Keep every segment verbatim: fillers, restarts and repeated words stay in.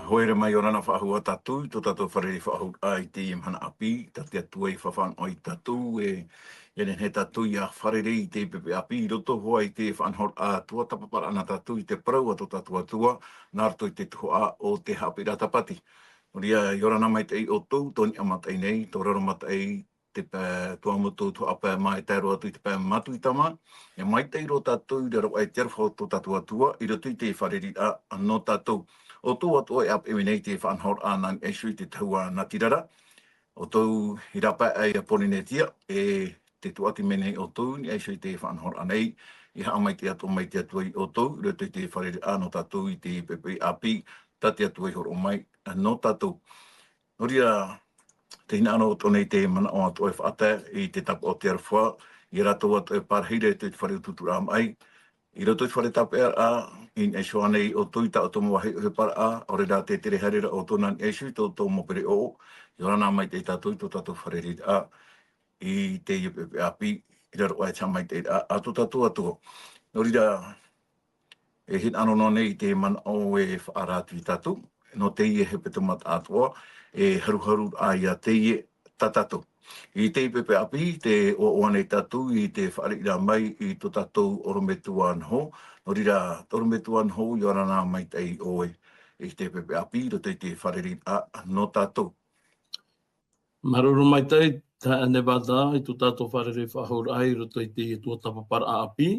Haere mai, ʻia ora na faʻahou ā tātou i tō tātou fārerei faʻahou i teie mahana ʻāpī, tā te Atua i faʻanaho ia tātou e, ʻia nehenehe tātou ʻia fārerei i te pepe ʻāpī, i roto hoʻi i te faʻanahoraʻa tuatāpaparaʻa nā tātou i te parau a tō tātou Atua, nā roto i te tuhaʻa o te haʻapiʻiraʻa Tāpati. Nō reira, ʻia ora na maitaʻi ʻoutou, tō niʻa mataʻi nei, tō raro mataʻi, te pae, tō ʻoutou tuhaʻa pae mā e tae roa atu i te pae Matuita mā, ʻia maitaʻi roa tātou i raro aʻe i te aroha o tō tātou Atua, i roto i te fārereiraʻa nō tātou. ʻOutou atoʻa e ʻāpeʻe mai nei i te faʻanahoraʻa nā niʻa iho i te tahua natirara, ʻoutou i rāpae aʻe ia Pōrīnetia, e tē tūʻati mai nei ʻoutou i niʻa iho i te faʻanahoraʻa nei, e haʻamaitaʻi atoʻa mai te Atua ia ʻoutou, i roto i te fārereiraʻa nō tātou i te poʻipoʻi ʻāpī, tā te Atua i hōroʻa mai nō tātou. Nō reira, tē hinaʻaro atoʻa nei te manaʻo atoʻa e faʻatae i te tāpaʻo o te aroha, ia rātou atoʻa e pārahi ra i te fare utuuturaʻa maʻi. I roto i te fare tāpeʻaraʻa, i niʻa iho ānei ʻoutou i tā ʻoutou mau vāhi ʻohiparaʻa, ʻaore rā tē tere haere ra ʻoutou nā niʻa iho i tō ʻoutou mau pereʻoʻo, ʻia ora na maitaʻi tātou i tō tātou fārereiraʻa, i teie poʻipoʻi ʻāpī, i raro aʻe i te haʻamaitaʻiraʻa a tō tātou Atua. Nō reira, e hinaʻaro noa nei i te manaʻo e faʻaara atu ia tātou, nō teie hepetoma tāʻatoʻa, e haruharu aʻe ia teie tā tātou. I teie poʻipoʻi ʻāpī, tē ʻoaʻoa nei tātou i te fāriʻiraʻa mai i tō tātou ʻorometua Noho. Nō reira, ʻorometua Noho, ʻia ora na maitaʻi ʻoe i te poʻipoʻi ʻāpī, i roto i te fārereiraʻa nō tātou. Māuruuru maitaʻi, taeaʻe Nevada, i tō tātou fārerei faʻahou i roto i te tuatāpaparaʻa ʻāpī.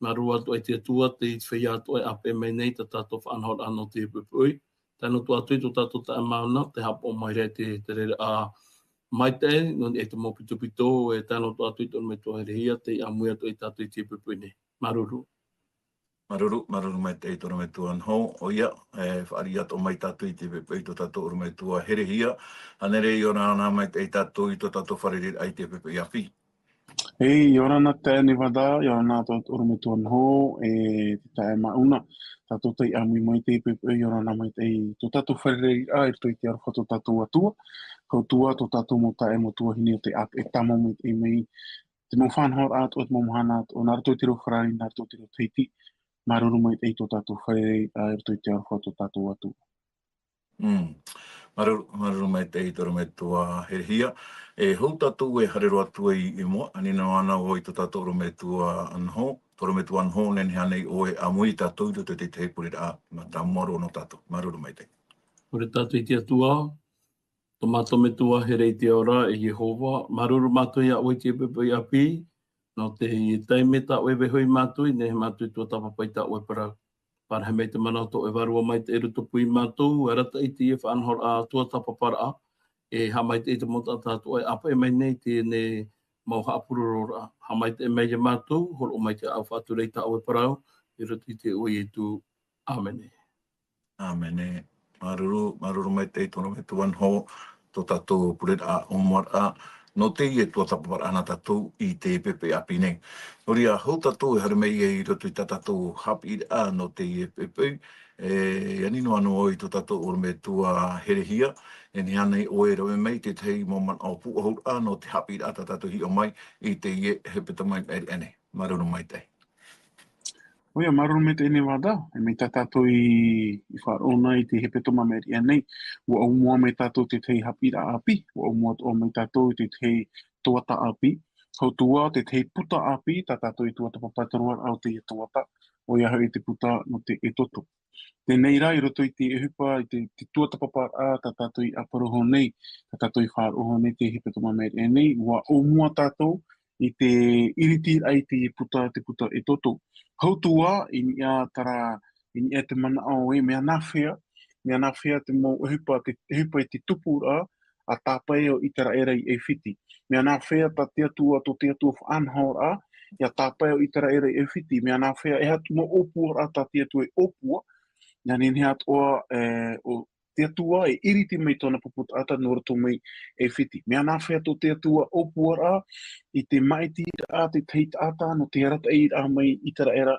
Māuruuru atoʻa i te Atua, te feiā atoʻa e ʻāpeʻe mai nei tā tātou faʻanahoraʻa nō te poʻipoʻi. Tae noa atu i tō tātou taeaʻe Mauna, tē haʻapaʻo mai ra i te tereraʻa maitaʻi, nō niʻa i te mau pitopito, e tae noa atu i tō ʻorometua Herehia, tei ʻāmui atoʻa ia tātou i te poʻipoʻi nei. Māuruuru. Māuruuru, māuruuru maitaʻi tō ʻorometua Noho, ʻoia, e, fāriʻi atoʻa mai tātou i te poʻipoʻi tō tātou ʻorometua Herehia, ānei rā ʻia ora na maitaʻi tātou i tō tātou fārereiraʻa i te poʻipoʻi ʻāpī. E, ʻia ora na taeaʻe Nevada, ʻia ora na tō ʻorometua Noho, e, te taeaʻe Mauna, tātou tei ʻāmui mai i te poʻipoʻi, ʻia ora na maitaʻi tō tātou fārereiraʻa, i roto i te aroha tō tātou Atua, ʻoutou atoʻa tō tātou mau taeaʻe mau tuahine o tei ʻāpeʻe tāmau maitaʻi mai, te mau faʻanahoraʻa atoʻa, te mau mahana atoʻa, nā roto i te reo Farāni, nā roto i te reo Tahiti, māuruuru maitaʻi tō tātou fārereiraʻa, i roto i te aroha tō tātou Atua. Mm. Māuruuru, māuruuru maitaʻi tō ʻorometua Herehia. E, hou tātou e haere roa atu ai i mua, ani noa anaʻe i tō tātou ʻorometua Noho, tō ʻorometua Noho, nehenehe ānei ʻoe e ʻāmui ia tātou i roto i te tahi pureraʻa, mātāmua roa nō tātou. Māuruuru maitaʻi. ʻOre tātou i te Atua, tō mātou Metua here i te ao ra, e Iehova, māuruuru mātou ia ʻoe i te poʻipoʻi ʻāpī, nō te taime tā ʻoe e vaiiho ia mātou, e nehenehe mātou e tuatāpapa i tā ʻoe parau. Pārahi mai te mana o tō ʻoe Vārua Maitaʻi i rotopū ia mātou, e arataʻi i teie faʻanahoraʻa tuatāpaparaʻa, e haʻamaitaʻi i te mau taʻata atoʻa e ʻāpeʻe mai nei i teie nei mau haʻapurororaʻa. Haʻamaitaʻi mai ia mātou, hōroʻa mai te ʻāʻau faʻatura i tā ʻoe parau, i roto i te iʻoa o Ietu. ʻĀmene. ʻĀmene. Māuruuru, māuruuru maitaʻi tō ʻorometua Noho, tō tātou pureraʻa ʻōmuaraʻa, nō teie tuatāpaparaʻa nā tātou i te poʻipoʻi ʻāpī nei. Nō reira, hou tātou e haere mai ai i roto i tā tātou haʻapiʻiraʻa nō teie poʻipoʻi, e, ani noa anaʻe i tō tātou ʻorometua Herehia, e nehenehe ānei ʻoe e rave mai i te tahi mau manaʻo pūʻohuraʻa nō te haʻapiʻiraʻa tā tātou i hiʻo mai i teie hepetoma i maʻiri aʻe nei. Māuruuru maitaʻi. ʻOia, māuruuru maitaʻi Nevada, e mai tā tātou i, i faʻaroʻo na i te hepetoma i maʻiri aʻe nei, ʻua ʻōmua mai tātou i te tahi haʻapiʻiraʻa ʻāpī, ʻua ʻōmua atoʻa mai tātou i te tahi tuata ʻāpī, hou atoʻa te tahi puta ʻāpī, tā tātou i tuatāpapa i te roaraʻa o teie tuata, ʻoia hoʻi te puta nō te Exodo. Teie nei rā, i roto i te ʻohipa, i te, te tuatāpaparaʻa, tā tātou i ʻāparau nei, tā tātou i faʻaroʻo nei i te hepetoma i maʻiri aʻe nei, ʻua ʻōmua tātou i te ʻiritiraʻa i te puta, te puta Exodo. Hou atoʻa, i niʻa terā, i niʻa te manaʻo ē, mea nāfea, mea nāfea te mau ʻohipa, te ʻohipa i te tupuraʻa, a tāpae ʻo ʻĪteraʻera i ʻAifiti. Mea nāfea tā te Atua, tō te Atua faʻanahoraʻa, ʻia tāpae ʻo ʻĪteraʻera i ʻAifiti. Mea nāfea e aha te mau ʻōpuaraʻa tā te Atua e ʻōpua, ʻia nehenehe atoʻa, e, ʻo te Atua e ʻiriti mai tōna pupu taʻata nō roto mai ʻAifiti. Mea nāfea tō te Atua ʻōpuaraʻa i te māʻitiraʻa te tahi taʻata nō te arataʻiraʻa mai ʻĪteraʻera,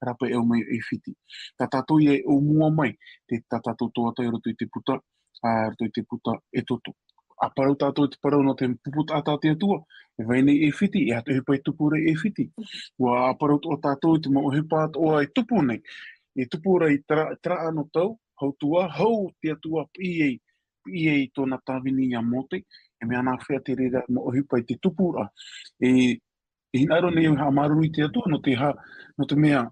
rāpae ʻo mai ʻAifiti. Tā tātou ia e ʻōmua mai, te, tā tātou tuata i roto i te puta, a, roto i te puta Exodo. ʻA parau tātou i te parau nō te pupu taʻata a te Atua, e vai nei ʻAifiti, e aha te ʻohipa e tupu ra i ʻAifiti. ʻUa parau atoʻa tātou i te mau ʻohipa atoʻa e tupu nei. E tupu ra i terā, terā ʻano tau, hau tua, hau te Atua piʻi ai, piʻi ai tōna tāvini iā Mōte, e mea nā hea te reira mau ʻohipa i te tupuraʻa. E, e hinaʻaro nei au e haʻamāuruuru i te Atua, nō te ha-, nō te mea,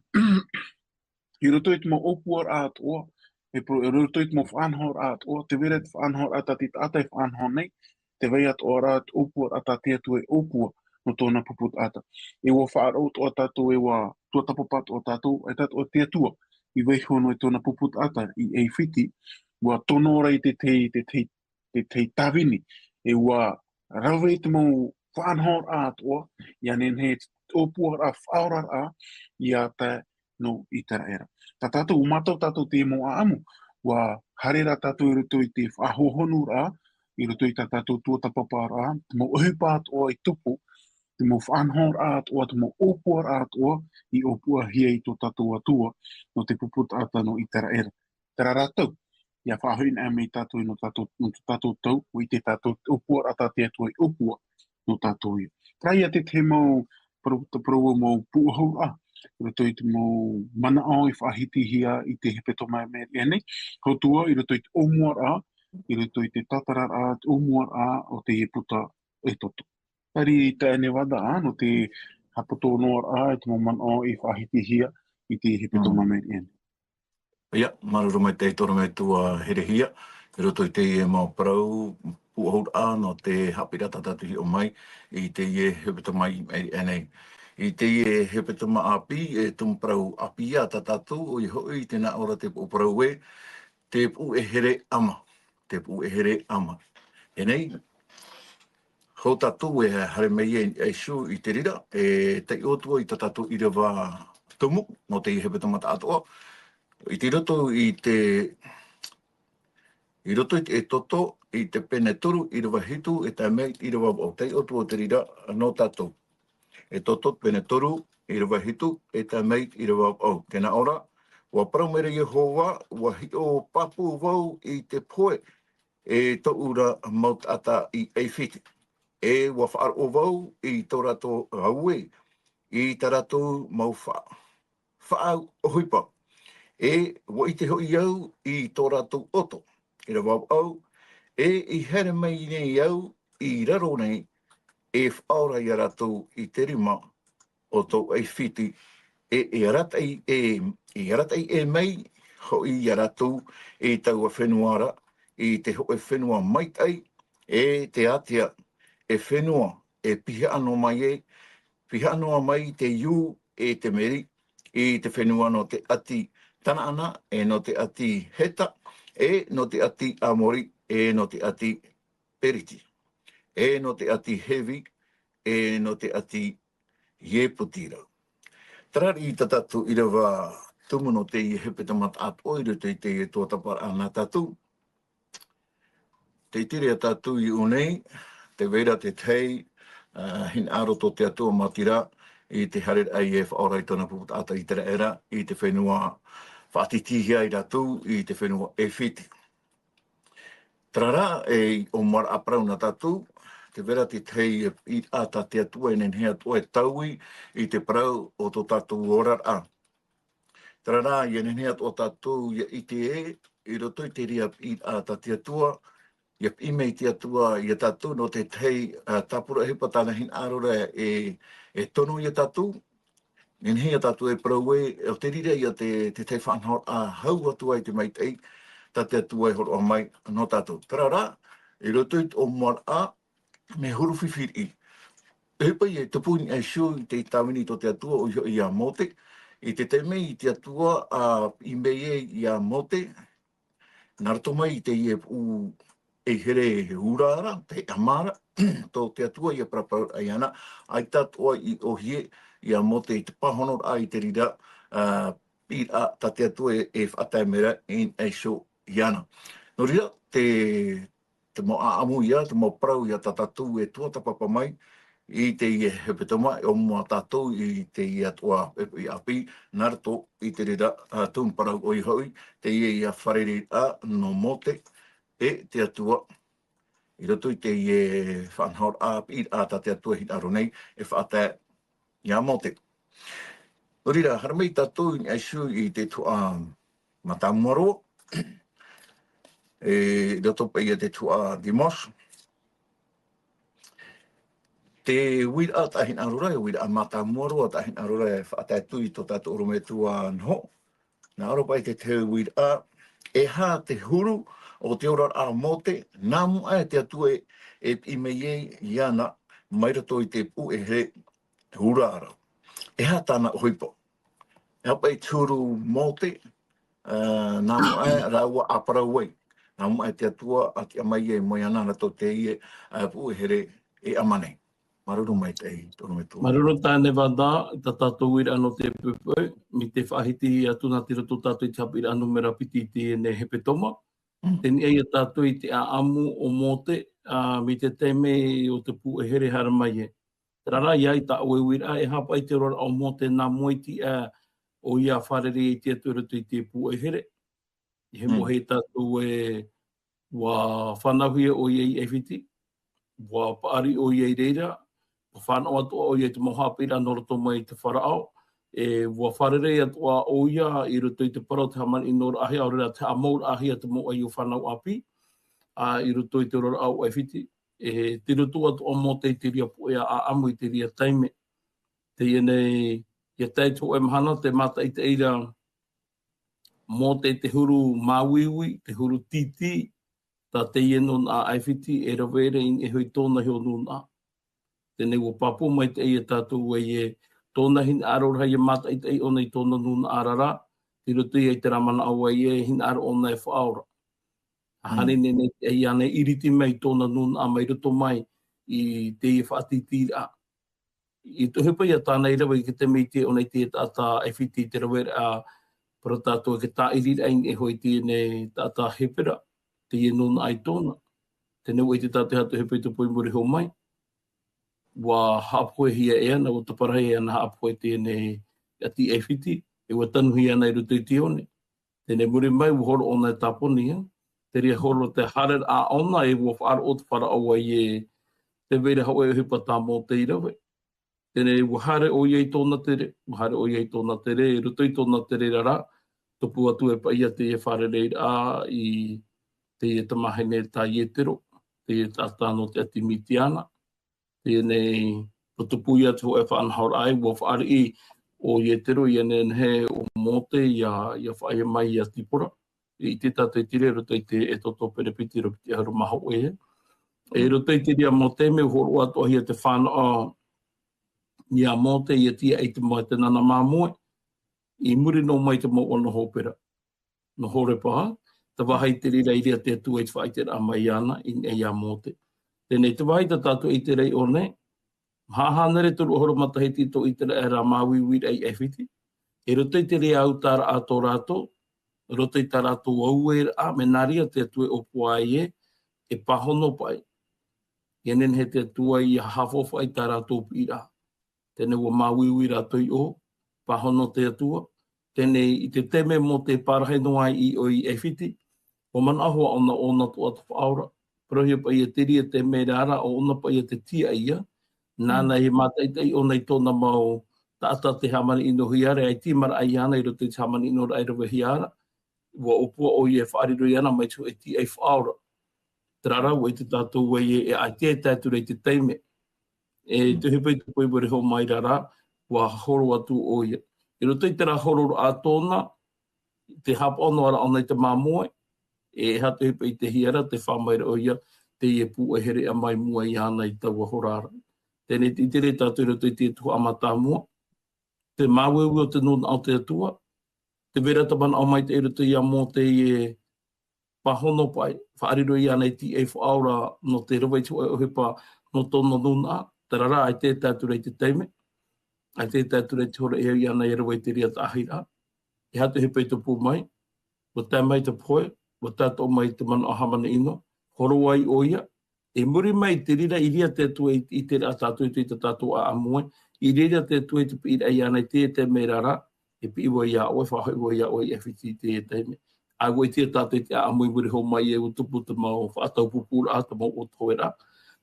i roto i te mau ʻōpuaraʻa atoʻa, e pro-, i roto i te mau faʻanahoraʻa atoʻa, tē vai ra te faʻanahoraʻa tā te taʻata e faʻanaho nei, tē vai atoʻa ra te ʻōpuaraʻa tā te Atua e ʻōpua nō tōna pupu taʻata. E ʻua faʻaroʻo atoʻa tātou, e ʻua tuatāpapa atoʻa tātou, e tātou te Atua, i vaiiho noa i tōna pupu taʻata i ʻAifiti, ʻua tono ra i te tahi, te tahi, te tahi tāvini, e ʻua rave te mau faʻanahoraʻa atoʻa, ʻia nehenehe te ʻōpuaraʻa faʻaoraraʻa, ʻia tae nō Iteraera. Tā tātou, ʻua mātau tātou te mau ʻāʻamu, ʻua haere rā tātou i roto i te faʻahohonuraʻa, i roto i tā tātou tuatāpaparaʻa, te mau ʻohipa atoʻa i tupu, te mau faʻanahoraʻa atoʻa, te mau ʻōpuaraʻa atoʻa, i ʻōpuahia i tō tātou Atua, nō te pupu taʻata nō Iteraera. Terā rā tau, ʻia faʻahoʻi anaʻe mai tātou nō tātou, nō tō tātou tau, ʻua ʻite tātou te ʻōpuaraʻa tā te Atua i ʻōpua nō tātou ia. Terā ia te tahi mau parau, te parau mau pūʻohuraʻa, i roto i te mau manaʻo i faʻahitihia i te hepetoma i maʻiri aʻe nei, hau tua i roto i te ʻōmuaraʻa, i roto i te tātararaʻa, te ʻōmuaraʻa o teie puta Exodo. Terā ia Nevada, ā, nō te haʻapoto noa ra i te mau manaʻo i faʻahitihia i te hepetoma i maʻiri aʻe nei. Ia, māuruuru maitaʻi tō ʻoe metua Herehia, i roto i teie mau parau pūʻohuraʻa nō te haʻapiʻiraʻa tā tātou i hiʻo mai i teie hepetoma i maʻiri aʻe nei. I teie hepetoma ʻāpī, e tumu parau ʻāpī ïa tā tātou, ʻoia hoʻi te nā ʻō ra te puʻu parau ē, te puʻu ʻehere ʻama, te puʻu ʻehere ʻama. E nei, hou tātou e haere mai ai i niʻa iho i te reira, e taiʻo atu i tā tātou ʻīrava tumu, nō teie hepetoma taʻatoʻa, i te roto i te, i roto i te Exodo, i te pene toru, ʻīrava hitu, e tae mai i te ʻīrava vaʻu, taiʻo atu i te reira nō tātou. Exodo pene toru, ʻīrava hitu, e tae mai i te ʻīrava vaʻu. Tē nā ʻō ra, ʻua parau mai ra Iehova, ʻua hiʻo pāpū vau i te pohe, e tōʻu ra mau taʻata i ʻAifiti. E ʻua faʻaroʻo vau i tō rātou auē, i tā rātou mau fa-, faʻaʻohipa. E ʻua ʻite hoʻi au i tō rātou ʻoto. ʻĪrava vaʻu, e i haere mai nei au i raro nei, e faʻaora ia rātou i te rima o tō ʻAifiti, e, e arataʻi, e, e arataʻi e mai hoʻi ia rātou i taua fenua ra, i te hōʻē fenua maitaʻi, e te ātea, e fenua, e pihaʻa noa mai e, pihaʻa noa mai te iū, e te meri, i te fenua nō te ʻāti Tanaana, e nō te ʻāti Heta, e nō te ʻāti Amori, e nō te ʻāti Periti, e nō te ʻāti Hevi, e nō te ʻāti Ieputira. Terā ia tā tātou ʻīrava tumu nō teie hepetoma taʻatoʻa i roto i teie tuatāpaparaʻa nā tātou. Tē ʻite ra tātou i ʻō nei, tē vai ra te tahi, ā, hinaʻaro tō te Atua maoti rā, i te haereraʻa e faʻaora i tōna pupu taʻata ʻĪteraʻera, i te fenua faʻatītīhia ai rātou, i te fenua ʻAifiti. Terā rā, e, i ʻōmuaraʻa parau nā tātou, tē vai ra te tahi piʻiraʻa tā te Atua e nehenehe atoʻa e taui i te parau o tō tātou oraraʻa. Terā rā, ʻia nehenehe atoʻa tātou ʻia ʻite ē, i roto i te reira piʻiraʻa tā te Atua, ʻia piʻi mai te Atua ia tātou nō te tahi, ā, tāpura ʻohipa tāna hinaʻaro ra e, e tono ia tātou, nehenehe ia tātou e parau ē, ʻo te reira ia te, te tahi faʻanahoraʻa hau atu ai te maitaʻi, tā te Atua e hōroʻa mai nō tātou. Terā rā, i roto i te ʻōmuaraʻa, mea huru fifi riʻi. E ʻohipa ia e tupu i niʻa iho i te tāvini tō te Atua, ʻoia hoʻi ia Mōte, i te taime i te Atua, ā, piʻi mai ai ia Mōte, nā roto mai i teie puʻu ʻehere ura ra, te ʻama ra, tō te Atua ʻia paraparau ai iāna, ʻaita atoʻa i ʻōhie ia Mōte i te pāhonoraʻa i te reira, ā, piʻiraʻa tā te Atua e, e faʻatae mai ra i niʻa iho iāna. Nō reira, te, te mau ʻāʻamu ia, te mau parau ia tā tātou e tuatāpapa mai, i teie hepetoma, e ʻōmua tātou i teie atoʻa e, e ʻāpī, nā roto i te reira, ā, tumu parau ʻoia hoʻi, teie ia fārereiraʻa nō Mōte, e te Atua, i roto i teie faʻanahoraʻa, piʻiraʻa tā te Atua e hinaʻaro nei, e faʻatae ia Mōte. Nō reira, haere mai tātou i niʻa iho i te tuhaʻa mātāmua roa, E roto paʻi ia te tuhaʻa Dimanche. Te uiraʻa taʻahinaʻaro ra, e uiraʻa mātāmua roa taʻahinaʻaro ra e faʻatae atu i tō tātou ʻorometua noho. Nā ʻō ra paʻi te tahi uiraʻa, e aha te huru o te oraraʻa a Mōte, nā mua aʻe te Atua e, e piʻi mai ai iāna, mai roto i te puʻe here hurara. E aha tāna ʻohipa? E aha paʻi te huru Mōte, ā, nā mua aʻe rāua a parau ai. Nā mua aʻe te Atua a tiʻa mai ai mai iāna nā tō teie, ā, puʻe here e ʻama nei. Māuruuru maitaʻi, te ʻorometua. Māuruuru tāne Vanda, tā tātou uiraʻa nō te poʻipoʻi, mai te faʻahiti atu nā te roto tātou i te haʻapiʻiraʻa nūmera piti i teie nei hepetoma. Mm. Tē niʻa ia tātou i te ʻāʻamu o Mōte, ā, mai te taime o te puʻe here haere mai e. Terā rā, ʻia ʻite ʻoe uiraʻa, e aha paʻi te oraraʻa o Mōte nā mua i te, ā, ʻoia fārerei ai te Atua i roto i te puʻe here. I he Mm. mohe tātou e, ʻua fānauhia ʻoia i ʻAifiti, ʻua paʻari ʻoia i reira, ʻua fānaʻo atoʻa ʻoia i te mau haʻapiʻiraʻa nō roto mai i te Farao, e, ʻua fārerei atoʻa ʻoia i roto i te parau o te hāmani ʻino raʻahia, ʻaore rā te haʻamauraʻahia te mau ʻaiū fānau ʻāpī, ā, i roto i te oraraʻa o ʻAifiti. E, tei roto atoʻa Mōte i te reira puʻe ʻāʻamu i te reira taime. Teie nei, ʻia tae i te hōʻē mahana, tē mātaʻitaʻi ra Mōte i te huru māuiui, te huru tītī, tā teie nūnaʻa ʻAifiti, e rave ra i niʻa iho i tōna iho nūnaʻa. Teie nei ʻua pāpū maitaʻi ia tātou ē, tōna hinaʻaro ra ʻia mātaʻitaʻi ʻōna i tōna nūnaʻa ra, tei roto ia i terā manaʻo ē, hinaʻaro ʻōna e faʻaora. Mm. Haere nei, nei, ʻia ʻiriti mai tōna nūnaʻa mai roto mai i teie faʻatītīraʻa. I te ʻohipa ia tāna i rave i te taime i te ʻōna i te taʻata ʻAifiti i te raveraʻa, parau tātou e te tāʻiriraʻa i niʻa iho i teie nei taʻata Hepera, teie nūnaʻa i tōna. Teie nei ʻua ʻite tātou e aha te ʻohipa i te poʻi i muri iho mai. ʻUa haʻapohehia e ana, ʻua taparahi e ana haʻapohe teie nei ʻati ʻAifiti, e ʻua tanuhia ana i roto i te one. Teie nei muri mai, ʻua horo ʻōna e tāponi, ā. Te reira horo te haereraʻa ʻōna, e ʻua faʻaroʻo te Farao ē, tē vai ra hōʻē ʻohipa tā Mōte i rave. Teie nei ʻua haere ʻoia i tōna tere, ʻua haere ʻoia i tōna tere, i roto i tōna tere ra, tupu atu e paʻi ia teie fārereiraʻa i teie tamāhine tā Ietero, teie taʻata nō te ʻati Mitiana. Teie nei, ʻua tupu ia te hōʻē faʻanahoraʻa, ʻua fāriʻi ʻo Ietero, ʻia nehenehe ʻo Mōte ʻia, ʻia faʻaea mai ia Tipora. I te tātou i te reira i roto i te Exodo pene piti, irava piti ʻahuru mā hōʻē. E roto i te reira mau taime, ʻua hōroʻa atoʻahia te fānaʻo ia Mōte, ʻia tīaʻi i te mau, te nana māmoe. I muri noa mai i te mau ʻono hōpera nō Horeba, te vāhi i te reira i reira te Atua i te faʻaʻiteraʻa mai iāna, i niʻa ia Mōte. Teie nei te vāhi tā tātou e ʻite ra i ʻō nei, maha hānere toru ʻahuru matahiti tō ʻĪteraʻera māuiuiraʻa i ʻAifiti. I roto i te reira ʻautaraʻa tō rātou, i roto i tā rātou aueraʻa, mea nā reira te Atua e ʻōpua ai ē, e pāhono paʻi. ʻIa nehenehe te Atua ʻia haʻafaufaʻa i tā rātou piʻiraʻa. Teie nei ʻua māuiui rātou i ʻō, pāhono te Atua. Teie nei i te taime Mōte e pārahi noa ai i ʻō i ʻAifiti, ʻua manaʻo hoʻi ʻōna, ʻōna atoʻa te Faʻaora. Parauhia paʻi ia te reira taime ra, ʻo ʻōna paʻi ia te tīaʻi ia. Nāna Mm. e mātaʻitaʻi ʻōna i tōna mau taʻata tē hāmani ʻinohia ra, e tiʻamāraʻa iāna i roto i te hāmani ʻinoraʻa e ravehia ra. ʻUa ʻōpua ʻoia e faʻariro iāna mai te hōʻē tīaʻi faʻaora. Terā rā, ʻua ʻite tātou ē, e, e ʻaita e tae atu ra i te taime. E, Mm. te ʻohipa i te poʻi i muri iho mai ra, ʻua horo atu ʻoia. I roto i terā hororaʻa tōna, te haʻapaʻo noa ra ʻōna i te māmoe, e, e aha te ʻohipa i ʻitehia ra, tē fā mai ra ʻoia, teie puʻe here e ʻama i mua iāna i taua hora ra. Teie nei te ʻite ra tātou i roto i te tuhaʻa mātāmua, te māuiui o te nūnaʻa o te Atua, tē vai ra te manaʻo maitaʻi i roto ia Mōte e pāhono paʻi, faʻariro iāna ei tīaʻi faʻaora nō te rave i te hōʻē ʻohipa nō tōna nūnaʻa, terā rā, ʻaita e tae atu ra i te taime, ʻaita e tae atu ra i te hora e au iāna e rave i te reira taʻahiraʻa. E aha te ʻohipa i tupu mai, ʻua tae mai te pohe, ʻua tae atoʻa mai te manaʻo hāmani ʻino, horo ai ʻoia, i muri mai i te reira, i reira te Atua i, i te reira tātou, i te, i tā tātou ʻāʻamu ē, i reira te Atua i te piʻiraʻa iāna i te, te mea ra, e piʻi vau iā ʻoe, faʻahoʻi vau iā ʻoe i ʻAifiti i te taime. ʻA ʻua ʻite tātou i te ʻāʻamu i muri iho mai ē ʻua tupu te mau faʻataupupūraʻa, te mau ʻōtoheraʻa.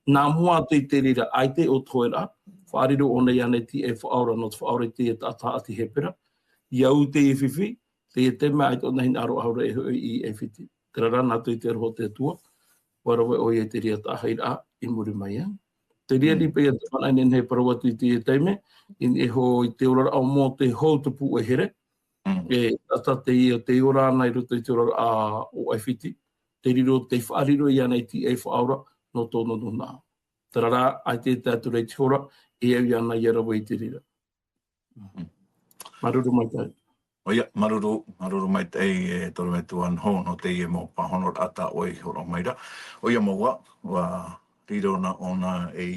Nā mua atu i te reira, ʻaita e ʻōtoheraʻa, faʻariro ʻōna iāna ei tīaʻi faʻaora nō te faʻaora i te taʻata ʻati Hepera. ʻIa ū teie fifi, Teie taime ʻaita ʻōna hinaʻaro ʻaore e hoʻi i ʻAifiti. Terā rā nā te aroha o te Atua, ʻua rave ʻoia i te reira taʻahairaʻa i muri mai, ā. Te reira paʻi ā te manaʻo e nehenehe e parau atu i teie taime, i niʻa iho i te oraraʻa o Mōte hou te pūʻoe here, e taʻata teie, tei ora ana i roto i te oraraʻa o ʻAifiti, tei riro, tei faʻariro iāna i te tīaʻi faʻaora nō tōna nūnaʻa. Terā rā, ʻaita e tae atu ra i te hora, e au iāna ʻia rave i te reira. Māuruuru maitaʻi. ʻOia, māuruuru, māuruuru maitaʻi e Torometua Noho, nō teie mau pāhonoraʻa tā ʻoe i hōroʻa mai ra. ʻOia mau ā, ʻua riro na ʻōna ei,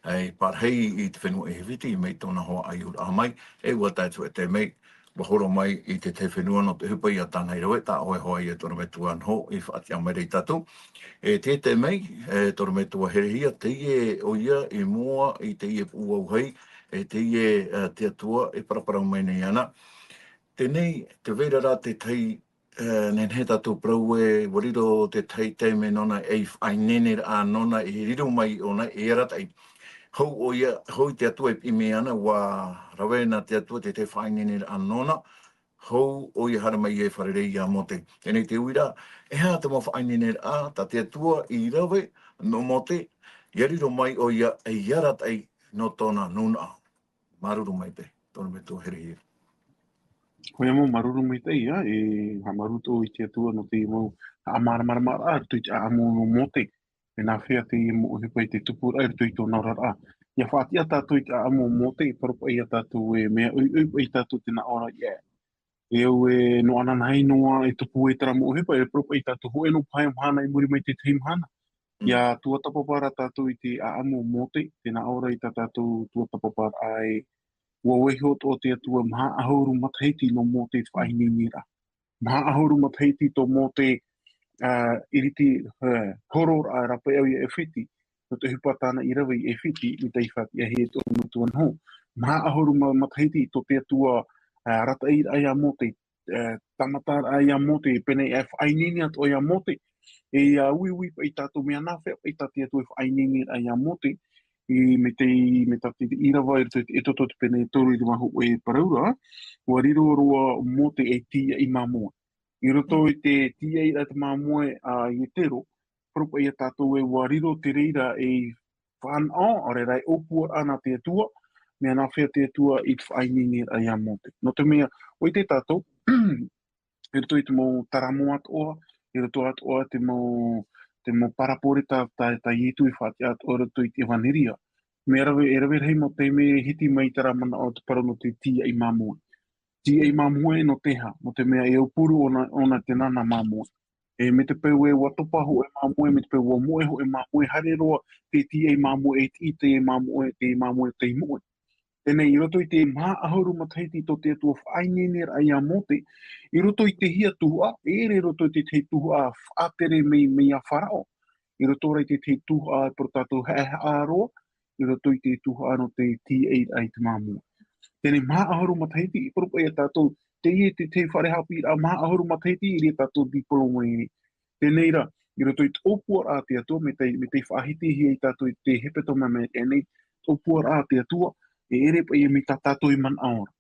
ei pārahi i te fenua ʻAifiti, mai tōna hoa ʻaiūraʻa mai, e ʻua tae atu e tae mai, ʻua horo mai i te tahi fenua nō te ʻohipa ia tāna i rave, tā ʻoe hoʻi e Torometua Noho, i faʻatiʻa mai ra ia tātou. E te tae mai, e Torometua Herehia, teie ʻoia i mua i teie puʻu auahi, e teie, e, te Atua e paraparau mai nei iāna. Teie, tē vai ra rā te tahi, e, nehenehe tātou e parau ē, ʻua riro te tahi taime nōna ei faʻaineineraʻa nōna e riro mai ʻōna ei arataʻi. Hou ʻoia, hou i te Atua e piʻi mai iāna, ʻua rave na te Atua te tahi faʻaineineraʻa nōna, hou ʻoia haere mai e fārerei ia Mōte. Teie te uiraʻa, e aha te mau faʻaineineraʻa tā te Atua i rave nō Mōte, ʻia riro mai ʻoia ei arataʻi nō tōna nūnaʻa. Māuruuru maitaʻi, Torometua Herehia. ʻOia mau, māuruuru maitaʻi, ā, e haʻamāuruuru i te Atua nō te mau haʻamāramaramaraʻa i roto i te ʻāʻamu nō Mōte. Mea nāfea teie mau ʻohipa i te tupuraʻa i roto i tōna oraraʻa. ʻIa faʻatiʻa tātou i te ʻāʻamu o Mōte, e parau paʻi ia tātou ē, mea ʻoiʻoi paʻi tātou tē nā ʻō ra ia. E au ē, nō ananahi noa e tupu ai terā mau ʻohipa, e parau paʻi ia tātou hōʻē noa paha mahana i muri mai i te tahi mahana. ʻIa tuatāpapa ra tātou i te ʻāʻamu o Mōte, tē nā ʻō ra i tā tātou tuatāpaparaʻa ē, ʻua vaiiho atoʻa te Atua maha ʻahuru matahiti nō Mōte i te faʻaineineraʻa. Maha ʻahuru matahiti tō Mōte, ā, ʻiriti, ā, hororaʻa rāpae au i ʻAifiti, nō te ʻohipa tāna i rave i ʻAifiti, mai te faʻatiʻahia e Torometua Noho. Maha ʻahuru ma-, matahiti tō te Atua, ā, arataʻiraʻa ia Mōte, ā, tāmataraʻa ia Mōte, pēnei e faʻaineine atoʻa ia Mōte, e ʻia uiui paʻi tātou mea nāfea paʻi tā te Atua e faʻaineineraʻa ia Mōte, i, mai te, mai tā te ʻīrava i roto i te Exodo te pene e toru ʻīrava hōʻē e parau ra, ʻua riro roa Mōte ei tīaʻi māmoe. I roto i te tīaʻiraʻa te māmoe a Ietero, parau paʻi ia tātou ē ʻua riro te reira ei fānaʻo, ʻaore rā ei ʻōpuaraʻa nā te Atua, mea nāfea te Atua i te faʻaineineraʻa ia Mōte. Nō te mea, ʻua ʻite tātou, i roto i te mau taramo atoʻa, i roto atoʻa te mau, te mau parabole tā, tā, tā Ietu i faʻatiʻa atoʻa i roto i te ʻEvaneria. Mea rave, e rave rahi mau taime e hiti mai terā manaʻo te parau nō te tīaʻi māmoe. Tīaʻi māmoe nō te aha, nō te mea e aupuru ʻōna, ʻōna te nana māmoe. E mai te peu ē ʻua topa hōʻē māmoe, mai te peu ʻua moʻe hōʻē māmoe, haere roa te tīaʻi māmoe, e tiʻi te māmoe, te māmoe tei moʻe. Teie nei, i roto i te maha ʻahuru matahiti tō te Atua faʻaineineraʻa ia Mōte, i roto i te hia tuhaʻa, e ʻere i roto i te tahi tuhaʻa faʻatere mai, mai ia Faraʻo. I roto rā i te tahi tuhaʻa, e parau tātou haʻehaʻa roa, i roto i te tuhaʻa nō te tīaʻiraʻa i te māmoe. Teie nei maha ʻahuru matahiti, e parau paʻi ia tātou, teie te tahi fare haʻapiʻiraʻa maha ʻahuru matahiti, i reira tātou diploma i Teie nei rā, i roto i te ʻōpuaraʻa a te Atua, mai te, mai te faʻahitihia ia tātou i te hepetoma Amerika nei, te ʻōpuaraʻa a te Atua, e ʻere paʻi ia mai tā tātou e manaʻo ra.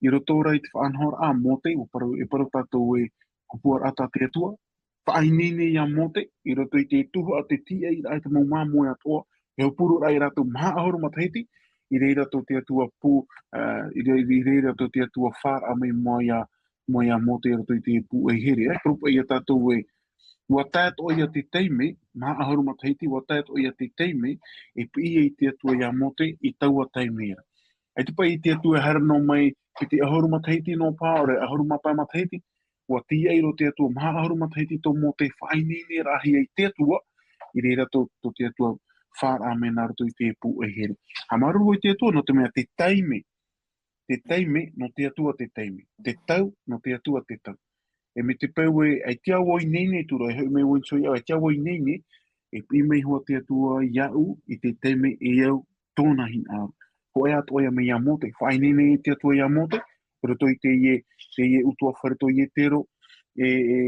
I roto rā i te faʻanahoraʻa a Mōte, ʻua parau, e parau tātou ē, ʻōpuaraʻa tā te Atua, faʻaineine ia Mōte, i roto i te tuhaʻa te tīaʻiraʻa i te mau māmoe atoʻa, e aupuru ra ia rātou maha ʻahuru matahiti, i reira tō te Atua pū, ā, i re-, i reira tō te Atua fāraʻa mai mai ia, mai ia Mōte i roto i te pūʻoe here. E parau paʻi ia tātou ē, ʻua tae atoʻa ia te taime, maha ʻahuru matahiti, ʻua tae atoʻa ia te taime, e piʻi ai te Atua ia Mōte i taua taime ra. ʻAita paʻi te Atua e haere noa mai, ki te ʻahuru matahiti noa paha, ʻaore ʻahuru mā pae matahiti, ʻua tīaʻi roa te Atua, maha ʻahuru matahiti tō Mōte faʻaineineraʻahia e te Atua, i reira tō, tō te Atua fāraʻa mai nā roto i te pūʻoe here. Haʻamāuruuru i te Atua, nō te mea te taime, te taime, nō te Atua te taime. Te tau, nō te Atua te tau. E mai te peu ē, ʻaita vau i ineine atu ra, e hoʻi mai vau i niʻa iho, ʻaita vau i ineine, e piʻi mai hoʻi te Atua iāʻu, i te taime e au tōna hinaʻaro. Hōʻē atoʻa ia mai ia Mōte, faʻaineine te Atua ia Mōte, i roto i teie, teie ʻutuāfare tō Ietero, e, e,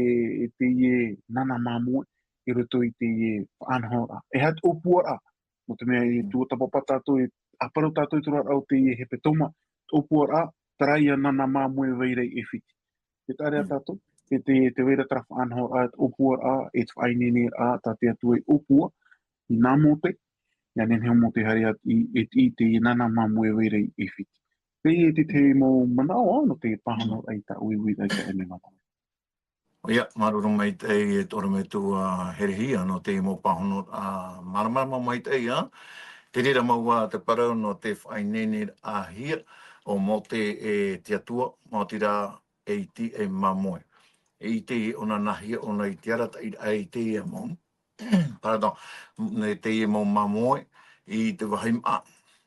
e teie nana māmoe, i roto i teie faʻanahoraʻa. E aha te ʻōpuaraʻa, nō te mea e tuatāpapa tātou, e ʻāparau tātou i te oraraʻa o teie hepetoma, te ʻōpuaraʻa, terā ia nana māmoe e vai ra i ʻAifiti. Te taʻa ra tātou, te, te, te vai ra terā faʻanahoraʻa, ʻōpuaraʻa, e te faʻaineineraʻa, tā te Atua i ʻōpua, i nā Mōte, ʻia nehenehe ʻo Mōte haere atu i, i, i te nānā māmoe e vai ra i ʻAifiti. Teie te, te mau manaʻo, ā, nō te pāhonoraʻa i tā ʻoe uiraʻa i te ʻēmē mātāmua. ʻOia, māuruuru maitaʻi e te ʻorometua Herehia, nō te mau pāhonoraʻa, ā, māramarama maitaʻi, ā. Te reira mau ā te parau nō te faʻaineineraʻahia ʻo Mōte e te Atua, maoti rā e iti e māmoe. E ʻite ʻōna nāhea ʻōna i te arataʻiraʻa i teie mau, pardon, i teie mau māmoe i te vāhi māʻa.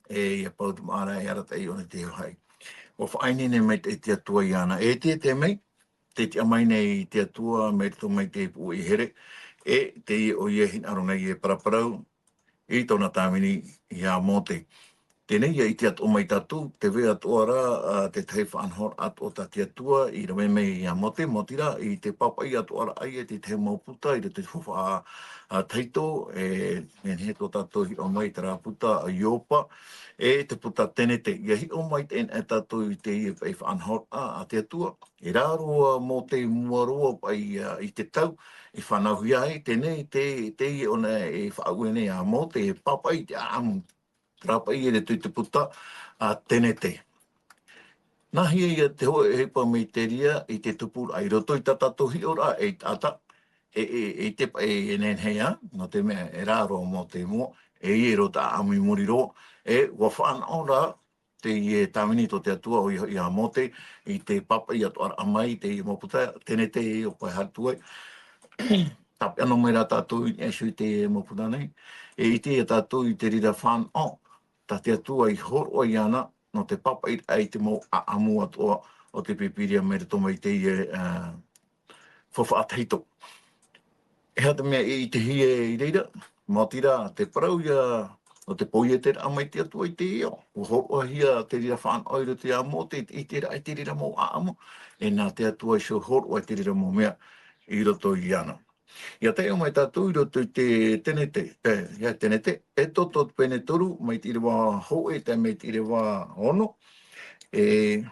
E ʻia pau te māʻa ra e arataʻi ʻōna i te vāhi. ʻUa faʻaineine maitaʻi te Atua iāna. E te, te mea, tē tiʻa mai nei te Atua mai roto mai te pūʻaihere, e teie ʻoia e hinaʻaro nei e paraparau i tōna tāvini iā Mōte. Teie nei ʻia ʻite atoʻa mai tātou, tē vai atoʻa ra, ā, te tahi faʻanahoraʻa atoʻa tā te Atua i rave mai iā Mōte, maoti rā, i te pāpaʻi atoʻa ra ïa i te tahi mau puta i roto i te faufaʻa, ā, tahito, e, e nehenehe tō tātou hiʻo mai i terā puta a Iopa, e te puta Tenete. ʻIa hiʻo mai teie nei tātou i teie paʻi faʻanahoraʻa a te Atua. E rā roa Mōte i mua roa paʻi, ā, i te tau, i fānauhia ai, teie nei, te, teie ʻōna e faʻaue nei iā Mōte, e pāpaʻi te ʻāʻamu. Terā paʻi i roto i te puta a Tenete. Nāhea ïa te hōʻē ʻohipa mai te reira i te tupuraʻa i roto i tā tātou hiʻoraʻa ei taʻata, e, e, e te paʻi e nehenehe ā, nō te mea e rā roa Mōte i mua, e ʻere roa te ʻāʻamu i muri roa, e ʻua fānaʻo ra teie tāvini tō te Atua ʻoia iā Mōte, i te pāpaʻi atoʻa ra mai, teie mau puta, Tenete e ʻo pae hatu ai. Tāpeʻa noa mai rā tātou i niʻa iho i teie mau puta nei. E ʻite ïa tātou i te reira fānaʻo, tā te Atua i hōroʻa iāna, nō te pāpaʻiraʻa i te mau ʻāʻamu atoʻa o te Pīpīria mai roto mai teie, ā, faufaʻa tahito. E aha te mea e ʻitehia i reira, maoti rā, te parau ïa, nō te poieteraʻa mai te Atua i teie ao. ʻUa hōroʻahia te reira fānaʻo i roto iā Mōte, i te, i te ra-, i te reira mau ʻāʻamu, e nā te Atua iho e hōroʻa i te reira mau mea i roto iāna. ʻIa taiʻo mai tātou i roto i te Tenete, e, ʻia Tenete, Exodo pene toru, mai te ʻīrava hōʻē, tae mai te ʻīrava ono. E,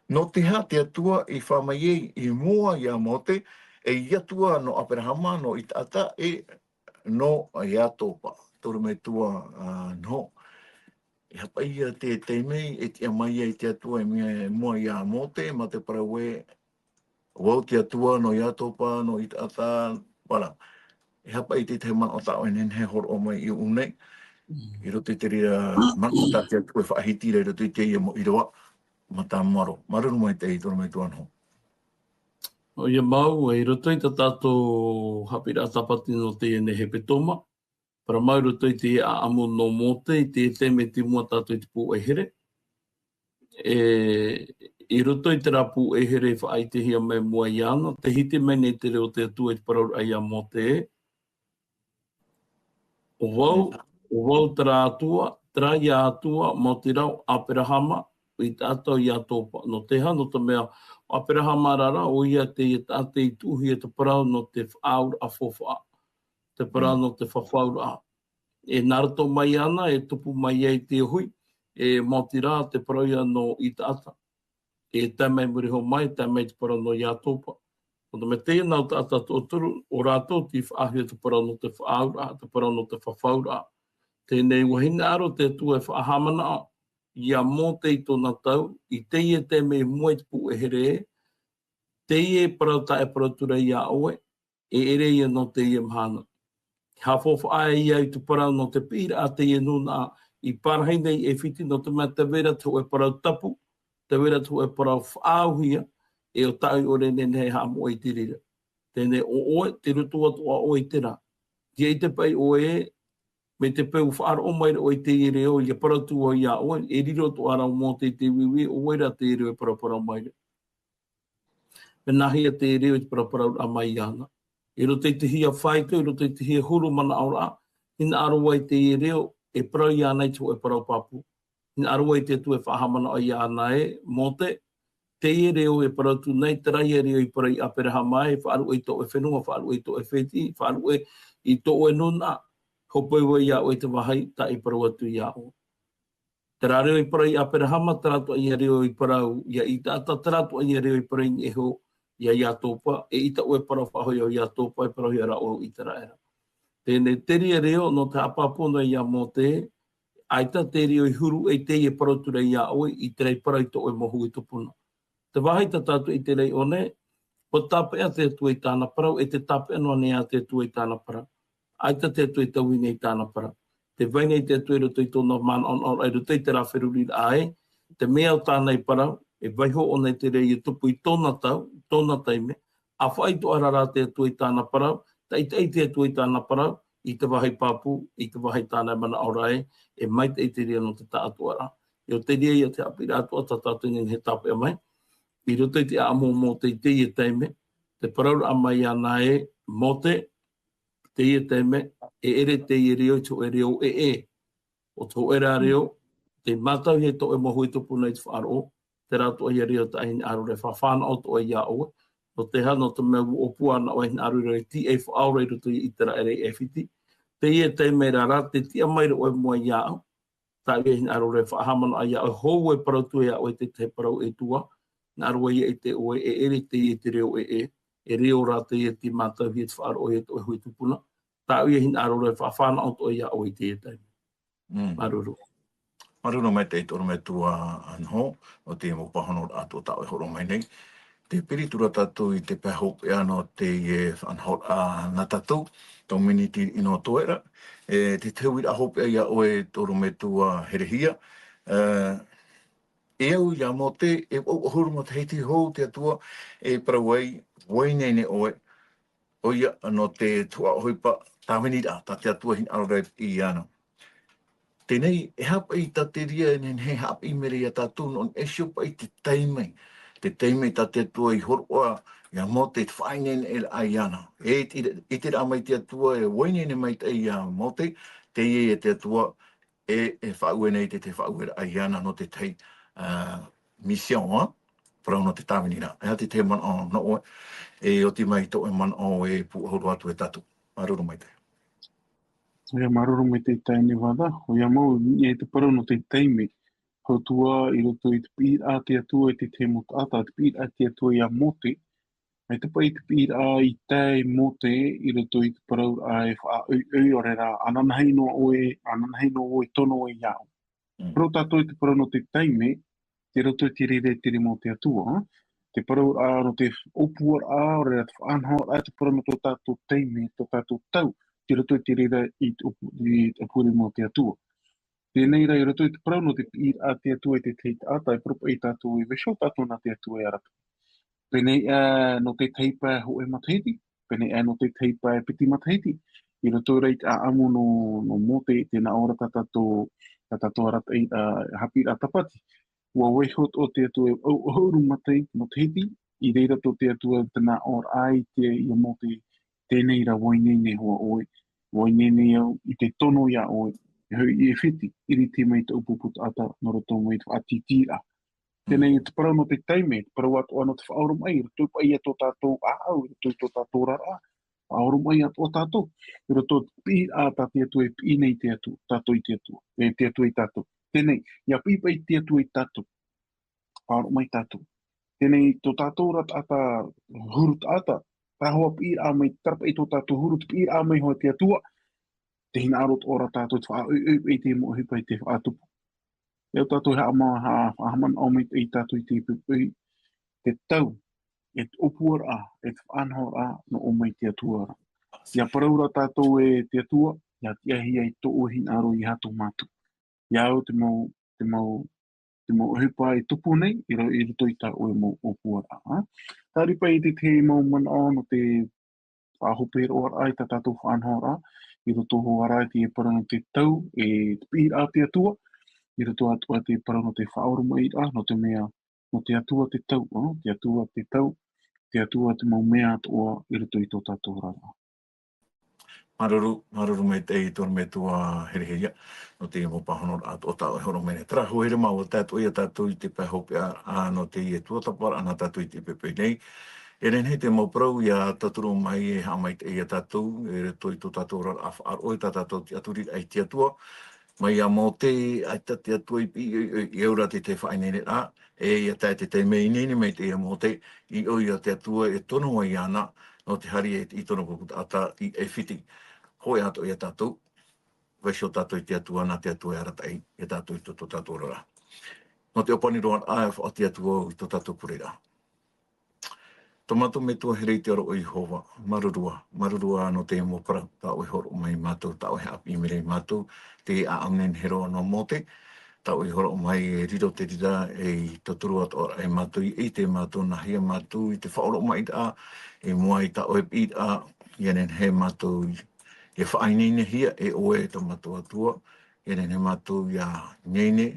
nō te aha te Atua i fā mai ai i mua iā Mōte, ei Atua nō Aperahama, nō Isaaka, e nō Iakoba. Te ʻorometua, ā, Noho. E aha paʻi ïa te, te mea e tiʻa mai ai te Atua i mua, i mua iā Mōte, mā te parau ē, ʻo vau te Atua nō Iakoba, nō Isaaka, voilà. E aha paʻi te, te manaʻo tā ʻoe e nehenehe e hōroʻa mai i ʻō nei, i roto i te reira manaʻo tā te Atua e faʻahiti ra i roto i teie mau ʻīrava mātāmua roa. Māuruuru maitaʻi te ʻorometua Noho. ʻOia mau, i roto i tā tātou haʻapiʻiraʻa tāpati nō teie nei hepetoma, parau mau i roto i te ʻāʻamu nō Mōte, i te, te mea i mua tātou i te pūʻaihere. E, i roto i terā pūʻaihere i faʻaʻitehia mai mua iāna, tē hiti mai nei te reo o te Atua i te parauraʻa iā Mōte, ʻO vau, ʻo vau terā Atua, terā ïa Atua, maoti rā ʻo Aperahama, ʻo Isaaka, ʻo Iakoba. Nō te aha, nō te mea, ʻo Aperahama rā, ʻoia te, te taʻata i tuʻuhia te parau nō te faʻaauraʻa faufaʻa, te parau nō te fafauraʻa. E nā roto mai iāna, e tupu mai ai te hui, e maoti rā te parau ïa nō Isaaka. E tae mai muri iho mai, tae mai te parau nō Iakoba. Nō te mea teie nā taʻata toʻotoru, ʻo rātou tei faʻaauhia te parau nō te faʻaauraʻa, te parau nō te fafauraʻa. Teie nei ʻua hinaʻaro te Atua e faʻahaʻamanaʻo iā Mōte i tōna tau, i teie taime i mua i te pūʻaihere, teie parau tā e parau atu ra iā ʻoe, e ʻere ïa nō teie mahana. Haʻafaufaʻa ïa i te parau nō te piʻiraʻa a teie nūnaʻa i parahi nei i ʻAifiti, nō te mea tē vai ra te hōʻē parau tapu, tē vai ra te hōʻē parau faʻaauhia, e ʻo tāʻu i ʻore e nehenehe e haʻamoʻe i te reira. Teie nei ʻo ʻoe, tei roto atoʻa ʻoe i terā. ʻIa ʻite paʻi ʻoe, mai te peu faʻaroʻo mai ra ʻoe i teie reo, ʻia parau atu vau iā ʻoe, e riro atoʻa ra ʻo Mōte i te uiui, ʻo vai ra te reo e paraparau mai ra. Mea nāhea te reo i te paraparauraʻa mai iāna. I roto i te hia faito, i roto i te hia huru manaʻoraʻa, hinaʻaro ai teie reo, e parau iāna i te hōʻē parau pāpū. Hinaʻaro ai te Atua e faʻahaʻamanaʻo iāna ē, Mōte, teie reo e parau atu nei, terā ïa reo i parau iā Aperahama ē, faʻaruʻe i tō ʻoe fenua, faʻaruʻe i tō ʻoe fētiʻi, faʻaruʻe i tō ʻoe nūnaʻa, hōpoi vau iā ʻoe i te vāhi, tā e parau atu iā ʻoe. Terā reo i parau ia Aperahama, terā atoʻa ia reo i parau ia Itaata, terā atoʻa ia reo i parau i niʻa iho ia Iatopa, eʻita ʻoe e parau faʻahou ia Iatopa, e parauhia rā ʻoe Iteraera. Teie nei te reira reo, nō te haʻapāpū noa ia Mōte, ʻaita te reo i huru ʻē i teie e parau atu ra ia ʻoe, i terā i parau i tō ʻoe mau hui tupuna. Te vāhi tā tātou i te reo nei, ʻua tāpeʻa te Atua i tāna parau, e te tāpeʻa noa nei ā te Atua i tāna parau. ʻAita te Atua e taui nei i tāna parau. Tē vai nei te Atua i roto i tōna manaʻonaʻo i roto i terā feruriraʻa ē, te mea ʻo tāna i parau, e vaiiho ʻōna i te reira i tupu i tōna tau, tōna taime, ʻa faʻaitoito ra te Atua i tāna parau, taʻitaʻi te Atua i tāna parau, i te vāhi pāpū, i te vāhi tāna e manaʻo ra ē, e maitaʻi te reira nō te taʻatoʻaraʻa. ʻIa ʻo te reira ia te haʻapiʻiraʻa atoʻa tā tātou e nehenehe e tāpeʻa mai, i roto i te ʻāʻamu o Mōte i teie taime, te parauraʻa mai ana ē, Mōte, teie taime, e ʻere teie reo i te hōʻē reo ʻē ʻē. ʻO te hōʻē rā reo, tei mātauhia e tō ʻoe mau hui tupuna i te faʻaroʻo, terā atoʻa ia reo tā ʻoe e hinaʻaro ra e faʻafānaʻo atoʻa ia ʻoe, nō te aha, nō te mea ʻua ʻōpua ana ʻoe e hinaʻaro ra e tīaʻi faʻaora i roto ia Iteraera i ʻAifiti. Teie taime ra rā, tē tiʻa mai ra ʻoe i mua iāʻu, tāʻu ia e hinaʻaro ra e faʻahaʻamanaʻo ia ʻoe, hou e parau atu ia ʻoe i te tahi parau e tuʻu, hinaʻaro ia ʻite ʻoe, e ʻere teie te reo ʻē ʻē, e reo rā teie tei mātauhia e te faʻaroʻo ia tō ʻoe hui tupuna, tāʻu ia e hinaʻaro ra e faʻafānaʻo atoʻa ia ʻoe i teie taime. Mm. Māuruuru. Māuruuru maitaʻi te ʻorometua Anaho, nō te mau pāhonoraʻa atoʻa tā ʻoe e hōroʻa mai nei. Tē piri atu ra tātou i te pae hopeʻa nō teie faʻanahoraʻa nā tātou, tau miniti ʻino atoʻa ra. E, te tahi uiraʻa hopeʻa ia ʻoe te ʻorometua Herehia. E, e au ia Mōte, e vaʻu ʻahuru matahiti hou te Atua e parau ai, ʻua ineine ʻoe, ʻoia nō te tuhaʻa ʻohipa tāviniraʻa, tā te Atua e hinaʻaro ra e piʻi iāna. Teie nei, e aha paʻi tā te reira e nehenehe e haʻapiʻi mai ra ia tātou, nō niʻa iho paʻi te taime, te taime tā te Atua i hōroʻa ia Mōte i te faʻaineine iāna. E ʻite, ʻiteraʻa mai te Atua, e ʻua ineine maitaʻi ia Mōte, teie ia te Atua, e, e faʻaue nei te, te faʻaueraʻa iāna nō te tahi, ā, mission, ā, parau nō te tāviniraʻa. E aha te tahi manaʻo nō ʻoe, e oti mai tō ʻoe manaʻo e pūʻohu roa atu e tātou. Māuruuru maitaʻi. ʻOia, māuruuru maitaʻi tāne Vada. ʻOia mau, e te parau nō te taime, hou atu ā i roto i te piʻiraʻa a te Atua i te tahi mau taʻata, te piʻiraʻa a te Atua ia Mōte, mai te paʻi te piʻiraʻa i tae Mōte i roto i te parauraʻa e faʻaʻoiʻoi, ʻaore rā, ananahi noa ʻoe, ananahi noa ʻoe, tono ʻoe iāʻu. Mm. Parau tātou i te parau nō te taime, tei roto i te reira i te rima o te Atua, ā? Te parauraʻa nō te ʻōpuaraʻa, ʻaore rā te faʻanahoraʻa, te parau nō tō tātou taime, tō tātou tau, tei roto i te reira i te ʻōpu-, i te ʻōpurima o te Atua. Teie nei rā, i roto i te parau nō te piʻiraʻa a te Atua i te tahi taʻata, e parau paʻi tātou e vaiiho tātou nā te Atua e arataʻi. Pēneiaʻe nō te tahi pae hōʻē matahiti, pēneiaʻe nō te tahi pae piti matahiti, i roto rā i te ʻāʻamu nō, nō Mōte, tē nā ʻō ra tā tātou, tā tātou arataʻi, ā, haʻapiʻiraʻa tāpati. ʻUa vaiiho atoʻa te Atua e vaʻu ʻahuru mata-, matahiti, i reira tō te Atua tē nā ʻō ra i te, ia Mōte, teie nei rā ʻua ineine hoʻi ʻoe, ʻua ineine au i te tono ia ʻoe, e hoʻi i ʻAifiti, ʻiriti mai i tōʻu pupu taʻata, nō roto mai i te faʻatītīraʻa. Teie nei te parau nō te taime, te parau atoʻa nō te faʻaoromaʻi, i roto paʻi ia tō tātou ʻāʻau, i roto i tō tātou oraraʻa, faʻaoromaʻi atoʻa tātou, i roto i te piʻiraʻa tā te Atua e piʻi nei te Atua, tātou i te Atua, e te Atua ia tātou. Teie nei, ʻia piʻi paʻi te Atua ia tātou, faʻaoromaʻi tātou. Teie nei, tō tātou ra taʻata, huru taʻata, tā hoʻi piʻiraʻa mai, terā paʻi tō tātou huru, te piʻiraʻa mai hoʻi a te Atua, tē hinaʻaro atoʻa ra tātou te faʻaʻoiʻoi i te mau ʻohipa i te faʻatupu. E au tātou e haʻama-, ha-, haʻamanaʻo maitaʻi tātou i te poʻipoʻi, te tau, e te ʻōpuaraʻa, e te faʻanahoraʻa, nō ʻō mai te Atua ra. ʻIa parau ra tātou e te Atua, ʻia tiʻahia i tō ʻoe hinaʻaro ia Hato Matu. Ia au te mau, te mau, te mau ʻohipa e tupu nei, i ro-, i roto i tā ʻoe mau ʻōpuaraʻa. Tāripa i te tahi mau manaʻo nō te faʻahope roa ra i tā tātou faʻanahoraʻa, i roto hoʻi ra i te parau nō te tau, e te piʻiraʻa a te Atua, i roto atoʻa i te parau nō te faʻaoromaʻiraʻa, nō te mea, nō te Atua te tau, ā, te Atua te tau, te Atua te mau mea atoʻa i roto i tō tātou oraraʻa. Māuruuru, māuruuru maitaʻi te ʻorometua Herehia, nō te mau pāhonoraʻa atoʻa tā ʻoe e hōroʻa mai nei. Terā hoʻi, haere mai, ʻua tae atoʻa ia tātou i te pae hopeʻa, ā, nō teie tuatāpaparaʻa nā tātou i teie poʻipoʻi nei. E nehenehe te mau parau ʻia tauturu mai e haʻamaitaʻi ia tātou, i roto i tō tātou oraraʻa faʻaroʻo, i tā tātou tiʻaturiraʻa i te Atua, Mai iā Mōte, ʻaita te Atua i piʻi, i, i, i ora te, te faʻaineineraʻa, e ia tae te taime i ineine mai te ia Mōte, i ʻō ia te Atua e tono ai iāna, nō te haere i, i tono ko taʻata i ʻAifiti. Hōʻē atoʻa ia tātou, vaiiho tātou i te Atua, nā te Atua e arataʻi ia tātou i tō, tō tātou oraraʻa. Nō te ʻōpani roa, e faʻaoti atu au i tō tātou pureraʻa. Tō mātou Metua here i te ora, ʻo Iehova, māuruuru ā, māuruuru ā nō teie mau parau, tā ʻoe i hōroʻa mai iā mātou, tā ʻoe i haʻapiʻi mai ra iā mātou, te ʻāʻau nehenehe roa nō Mōte, tā ʻoe i hōroʻa mai e riro te reira, e i tauturu atoʻa ra iā mātou, i, i te mātou, nāhea mātou i te faʻaoromaʻiraʻa, i mua i tā ʻoe piʻiraʻa, ʻia nehenehe mātou i, ʻia faʻaineinehia e ʻoe tō mātou Atua, ʻia nehenehe mātou ʻia ineine,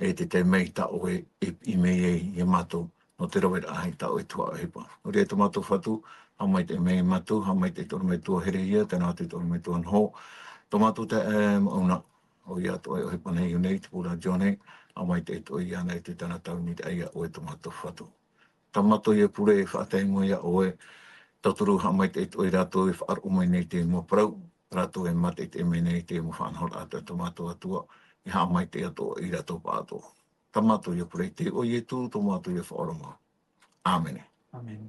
e te taime tā ʻoe e piʻi mai ai iā mātou, nō te raveraʻa i tā ʻoe tuhaʻa ʻohipa. Nō reira tō mātou Fatu, haʻamaitaʻi mai iā mātou, haʻamaitaʻi i tō ʻoe Metua here ia, tae noa atu i tō ʻoe Metua Noho. Tō mātou taeaʻe Moʻuna, ʻoia tō ʻoe ʻohipa nei, i ʻō nei, te pū rātio nei, haʻamaitaʻi i tō ʻoe iāna i te tāna tauniraʻa iā ʻoe tō mātou Fatu. Tā mātou ia pure e faʻatae i mua iā ʻoe, tauturu haʻamaitaʻi i tō ʻoe rātou e faʻaroʻo mai nei te mau parau, rātou e mātaʻitaʻi mai nei te mau faʻanahoraʻa a tō mātou Atua, e haʻamaitaʻi atoʻa ia rātou pāʻatoʻa. Tā mātou ia pure i te iʻoa o Ietu, tō mātou ia Faʻaora mau. ʻĀmene. ʻĀmene.